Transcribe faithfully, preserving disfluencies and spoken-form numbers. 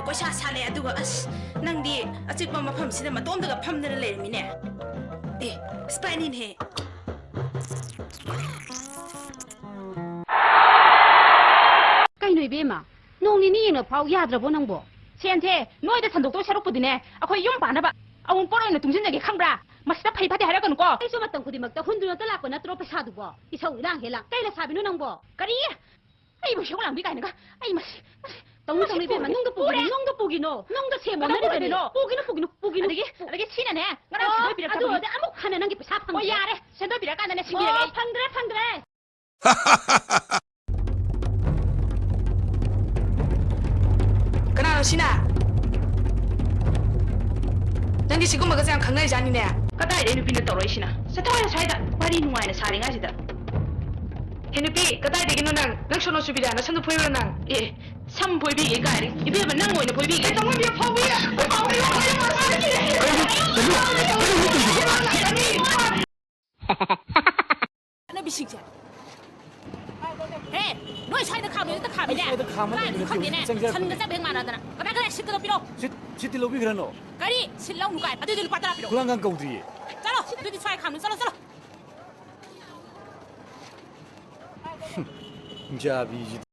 ꯀꯣꯏꯁꯥ ꯁꯥꯅꯩ, ꯑꯗꯨꯒ ꯑꯁ, ꯅꯪꯗꯤ ꯑꯆꯤꯛꯄ ꯃꯐꯝꯁꯤꯗ ꯃꯇꯣꯝꯗꯒ ꯐꯝꯗꯅ ꯂꯩꯔꯝꯃꯤꯅꯦ꯫ ꯑꯦ, ꯏꯁꯄꯥꯏꯅꯤꯅꯦꯍꯦ꯫ ꯀꯩꯅꯣ ꯏꯕꯦꯝꯃ, ꯅꯣꯡ ꯅꯤꯅꯤ ꯌꯦꯡꯅ ꯐꯥꯎ ꯌꯥꯗ꯭ꯔꯕꯣ ꯅꯪꯕꯣ? ꯁꯦꯟꯁꯦ ꯅꯣꯏꯗ ꯁꯟꯗꯣꯛꯇꯧ ꯁꯔꯨꯛꯄꯨꯗꯤꯅꯦ, ꯑꯩꯈꯣꯏ ꯌꯨꯝ ꯄꯥꯟꯅꯕ ꯑꯋꯨꯟꯄꯣꯠ ꯑꯣꯏꯅ ꯇꯨꯡꯁꯤꯟꯖꯒꯦ ꯈꯪꯕ꯭ꯔꯥ? ꯃꯁꯤꯗ ꯐꯩ ꯐꯠꯇꯦ ꯍꯥꯏꯔꯛꯀꯅꯨꯀꯣ꯫ ꯑꯩꯁꯨ ꯃꯇꯝ ꯈꯨꯗꯤꯡꯃꯛꯇ ꯍꯨꯟꯗꯨꯅꯇ ꯂꯥꯛꯄ ꯅꯠꯇ꯭ꯔꯣ ꯄꯩꯁꯥꯗꯨꯕꯣ? ꯏꯁꯧ ꯏꯂꯥꯡ ꯍꯦꯛ ꯂꯥꯡ꯫ ꯀꯩ ꯂꯩꯁꯥꯕꯤꯅꯣ ꯅꯪꯕꯣ? ꯀꯔꯤ? ꯑꯩꯕꯨ ꯏꯁꯧ ꯂꯥꯡꯕꯤ ꯀꯥꯏꯅꯒ꯫ ꯑꯩ ꯃꯁꯤ, ꯃꯁꯤ, ꯇꯧꯅꯨ, ꯃꯁꯤ ꯇꯧꯅꯨ ꯏꯕꯦꯝꯃ, ꯄꯨꯒꯦ, ꯅꯨꯡꯗ ꯄꯨꯒꯤꯅꯣ, ꯄꯨꯒꯦ꯫ ꯅꯨꯡꯗ ꯄꯨꯒꯤꯅꯣ, ꯅꯨꯡꯗ ꯁꯦꯝꯃꯣ, ꯀꯩꯗꯧꯕ ꯅꯠꯇ꯭ꯔꯗꯤ꯫ ꯄꯨꯒꯤꯅꯣ? ꯄꯨꯒꯤꯅꯣ, ꯄꯨꯒꯤꯅꯣ, ꯄꯨꯒꯤꯅꯣ꯫ ꯑꯗꯒꯤ, ꯑꯗꯒꯤ ꯁꯤꯅꯅꯦ, ꯉꯔꯥꯡ ꯑꯣ, ꯁꯦꯟꯗꯣꯏ ꯄꯤꯔꯛꯇꯕꯅꯤ꯫ ꯑꯗꯨ ꯑꯣꯏꯔꯗꯤ ꯑꯃꯨꯛ ꯍꯟꯅ ꯅꯪꯒꯤ ꯄꯩꯁꯥ ꯐꯪꯗ꯭ꯔꯦ꯫ ꯑꯣ, ꯌꯥꯔꯦ, ꯁꯦꯟꯗꯣꯏ ꯄꯤꯔꯛꯑꯀꯥꯟꯗꯅꯦ ꯁꯤꯡꯕꯤꯔꯒꯦ ꯑꯣ, ꯑꯩ꯫ ꯐꯪꯗ꯭ꯔꯦ, ꯐꯪꯗ꯭ꯔꯦ꯫ ꯀꯅꯥꯅꯣ ꯁꯤꯅ? ꯅꯪꯗꯤ ꯁꯤꯒꯨꯝꯕꯒꯁꯦ ꯌꯥꯝ ꯈꯪꯅꯔꯤꯖꯥꯠꯅꯤꯅꯦ꯫ ꯀꯗꯥꯏꯗꯩ ꯅꯨꯄꯤꯅ ꯇꯧꯔꯛꯏꯁꯤꯅ? ꯆꯠꯊꯣꯛꯑꯣ ꯁ꯭ꯋꯥꯏꯗ, ꯋꯥꯔꯤ ꯅꯨꯡꯉꯥꯏꯅ ꯁꯥꯔꯤꯉꯩꯁꯤꯗ꯫ ꯍꯦ ꯅꯨꯄꯤ, ꯀꯗꯥꯏꯗꯒꯤꯅꯣ ꯅꯪ? ꯅꯪ ꯁꯣꯅꯣ ꯁꯨꯕꯤꯗꯥ, ꯅꯁꯝꯗꯨ ꯐꯣꯏꯔꯨꯔꯣ ꯅꯪ꯫ ꯑꯦ, ꯁꯝ ꯐꯣꯏꯕꯤꯒꯦ ꯀꯥꯏꯅ? ꯏꯕꯦꯝꯃ, ꯅꯪ ꯑꯣꯏꯅ ꯐꯣꯏꯕꯤꯒꯦ꯫ ꯀꯩꯗꯧꯉꯩ ꯐꯣꯏꯕꯤꯒꯦ? ꯆꯠꯅꯕꯤꯁꯤꯡꯁꯦ꯫ ꯍꯦ, ꯅꯣꯏ ꯁ꯭ꯋꯥꯏꯗ ꯈꯥꯝꯃꯦ, ꯍꯦꯛꯇ ꯈꯥꯝꯃꯤꯅꯦ꯫ ꯑꯩ ꯁ꯭ꯋꯥꯏꯗ ꯈꯥꯝꯃ ꯀꯥꯏꯗꯅꯣ ꯂꯩꯕꯅꯦ, ꯈꯪꯗꯦꯅꯦ꯫ ꯆꯪꯖꯔꯛꯄꯅꯦ꯫ ꯁꯟꯒ ꯆꯞ ꯍꯦꯛ ꯃꯥꯟꯅꯗꯅ꯫ ꯀꯗꯥꯏ ꯀꯗꯥꯏ ꯁꯤꯠꯀꯗꯣ ꯄꯤꯔꯛꯑꯣ꯫ ꯁꯤꯠ, ꯁꯤꯠꯇꯤ ꯂꯧꯕꯤꯈ꯭ꯔꯅꯣ꯫ ꯀꯔꯤ? ꯁꯤꯠ ꯂꯧꯅꯨ ꯀꯥꯏ? ꯑꯗꯨꯗꯤ ꯂꯨꯄꯥ ꯇꯔꯥ ꯄꯤꯔꯛꯑꯣ꯫ ꯈꯨꯂꯪꯒ ꯀꯧꯗ꯭ꯔꯤꯌꯦ꯫ ꯆꯠꯂꯣ, ꯑꯗꯨꯗꯤ ꯁ꯭ꯋꯥꯏ ꯈꯥꯝꯃꯨ꯫ ꯆꯠꯂꯣ, ꯆꯠꯂꯣ꯫ ꯌꯥꯕꯤꯁꯤꯗꯤ꯫